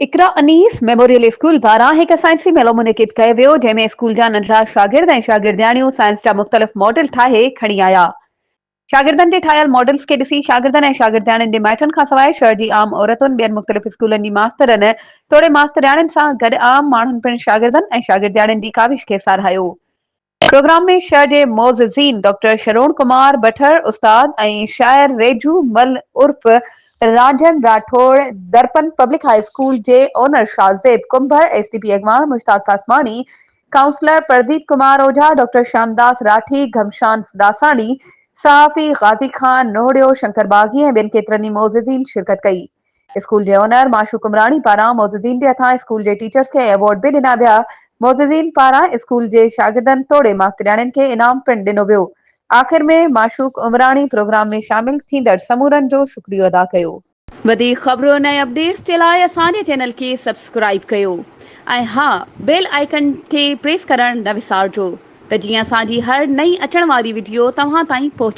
اقرا انيس memorial school پاران هڪ سائنسي ميلو منعقد ڪيو ويو، جنهن ۾ اسڪول جا ننڍڙا شاگرد ۽ شاگردياڻيون سائنس جا مختلف ماڊل ٺاهي کڻي آيا. شاگردن جي ٺاهيل ماڊلز کي ڏسي شاگردن ۽ شاگردياڻين جي مائٽن کانسواء شهر جي عام عورتن، ٻين مختلف اسڪولن جي ماسترن توڙي ماسترياڻين سان گڏ عام ماڻهن پڻ شاگردن ۽ شاگردياڻين جي ڪاوش کي ساراهيو. پروگرام ۾ شهر جي معززين ڊاڪٽر شروڻ ڪمار بٺر، استاد ۽ شاعر ريجهو مل عرف Ranjhan Rathore, Darpan public high school جي owner Shahzeb Kumbhar, S T P اڳواڻ مشتاق قاسماڻي، ڪائونسلر پرديپ ڪمار اوجها، ڊاڪٽر شيامداس راٺي، گهمشان راساڻي، صحافي غازي خان نوهڙيو، شنڪر باغي ۽ ٻين ڪيترن ئي معززين شرڪت ڪئي. اسڪول جي اونر معشوق عمراڻي پاران معززين جي هٿان اسڪول جي ٽيچرز کي ايوارڊ به ڏنا ويا. معززين پاران اسڪول جي شاگردن توڙي ماسترياڻين کي انعام پڻ ڏنو ويو. آخر ۾ معشوق عمراڻي پروگرام ۾ شامل ٿيندڙ سمورن جو شڪريو ادا ڪيو. وڌيڪ خبرن ۽ اپڊيٽس جي لاء اسان جي چينل کي سبسڪرائيب ڪيو ۽ ها بيل آئيڪن کي پريس ڪرڻ نه وسارجو ته جيئن اسان جي هر نئين اچڻ واري وڊيو توهان تائين پهچي.